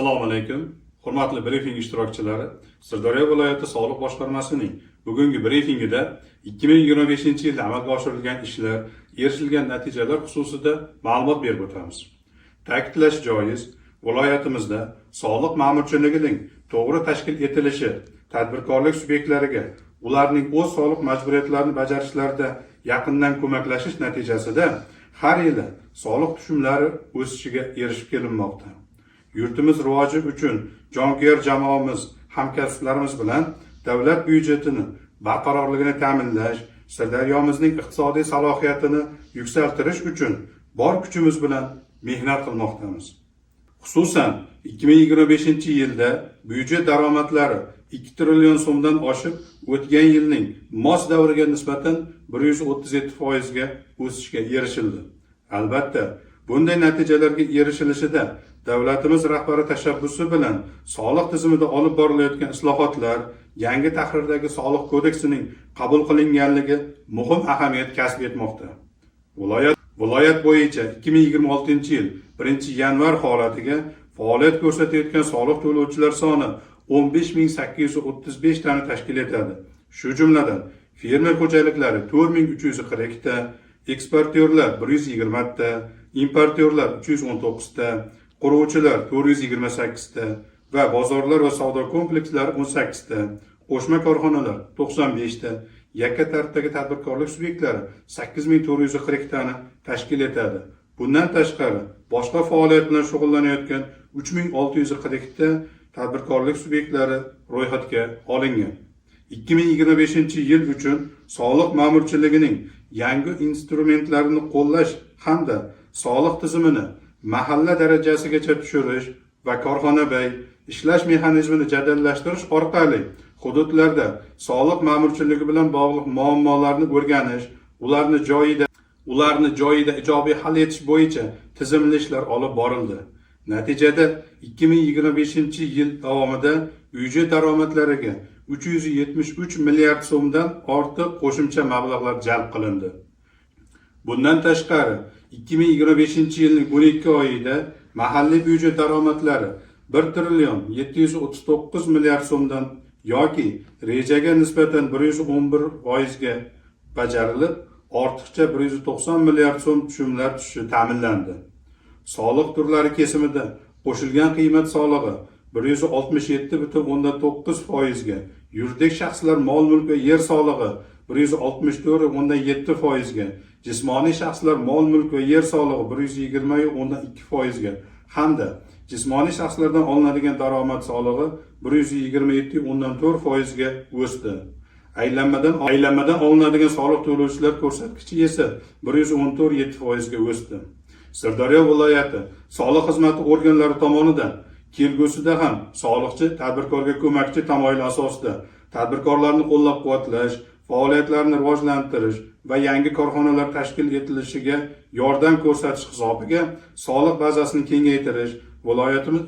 Assalomu alaykum, hurmatli brifing ishtirokchilari. Sirdaryo viloyati soliq boshqarmasining bugungi brifingida 2025 yilda amalga oshirilgan ishlar, erishilgan natijalar xususida ma'lumot berib o'tamiz. Ta'kidlash joiz, viloyatimizda soliq ma'murchiligining to'g'ri tashkil etilishi tadbirkorlik subyektlariga ularning o'z soliq majburiyatlarini bajarishlarida yaqindan ko'maklashish natijasida har yili soliq tushumlari o'sishiga erishib kelinmoqda. Yurtimiz rivoji uchun jonkuyar jamoamiz, hamkasblarimiz bilan davlat byudjetini barqarorligini ta'minlash, Sirdaryomizning iqtisodiy salohiyatini yuksaltirish uchun bor kuchimiz bilan mehnat qilmoqdamiz. Xususan, 2025 yilda byudjet daromadlari 2 trillion so'mdan oshib, o'tgan yilning mos davriga nisbatan 137 foizga o'sishga erishildi. Albatta, bunday natijalarga erishilishida davlatimiz rahbari tashabbusi bilan soliq tizimida olib borilayotgan islohotlar, yangi tahrirdagi Soliq kodeksining qabul qilinganligi muhim ahamiyat kasb etmoqda. Viloyat bo'yicha 2026 yil 1 yanvar holatiga faoliyat ko'rsatayotgan soliq to'lovchilar soni 15 835 tani tashkil etadi. Shu jumladan, fermer xo'jaliklari 4342 ta, eksportyorlar 120 ta, importyorlar 319 ta, quruvchilar 428 ta va bozorlar va savdo komplekslari 18 ta, qo'shma korxonalar 95 ta, yakka tartibdagi tadbirkorlik subyektlari 8442 tani tashkil etadi. Bundan tashqari, boshqa faoliyat bilan shug'ullanayotgan 3642 ta tadbirkorlik subyektlari ro'yxatga olingan. 2025 yil uchun soliq ma'murchiligining yangi instrumentlarini qo'llash hamda soliq tizimini mahalla darajasigacha tushirish va korxonabay ishlash mexanizmini jadallashtirish orqali hududlarda soliq ma'murchiligi bilan bog'liq muammolarni o'rganish, ularni joyida ijobiy hal etish bo'yicha tizimli ishlar olib borildi. Natijada 2025 yil davomida byudjet daromadlariga 373 milliard so'mdan ortiq qo'shimcha mablag'lar jalb qilindi. Bundan tashqari, 2025 yilning 12 oyida mahalliy byudjet daromadlari 1 trillion 739 milliard so'mdan yoki rejaga nisbatan 111 foizga bajarilib, ortiqcha 190 milliard so'm tushumlar tushishi ta'minlandi. Soliq turlari kesimida qo'shilgan qiymat solig'i 167,9 foizga, yuridik shaxslar mol-mulk va yer solig'i 164,7 foizga, jismoniy shaxslar mol-mulk va yer solig'i 120,2 foizga hamda jismoniy shaxslardan olinadigan daromad solig'i 127,4 foizga o'sdi. Aylanmadan olinadigan soliq to'lovchilar ko'rsatkichi esa 114,7 foizga o'sdi. Sirdaryo viloyati soliq xizmati organlari tomonidan kelgusida ham soliqchi tadbirkorga ko'makchi tamoyili asosida tadbirkorlarni qo'llab-quvvatlash, faoliyatlarini rivojlantirish va yangi korxonalar tashkil etilishiga yordam ko'rsatish hisobiga soliq bazasini kengaytirish, viloyatimiz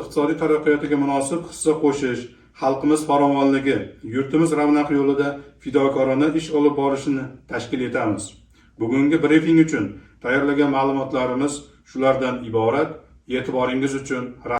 iqtisodiy taraqqiyotiga munosib hissa qo'shish, xalqimiz farovonligi, yurtimiz ravnaqi yo'lida fidokorona ish olib borishini tashkil etamiz. Bugungi brifing uchun tayyorlagan ma'lumotlarimiz shulardan iborat. E'tiboringiz uchun rahmat.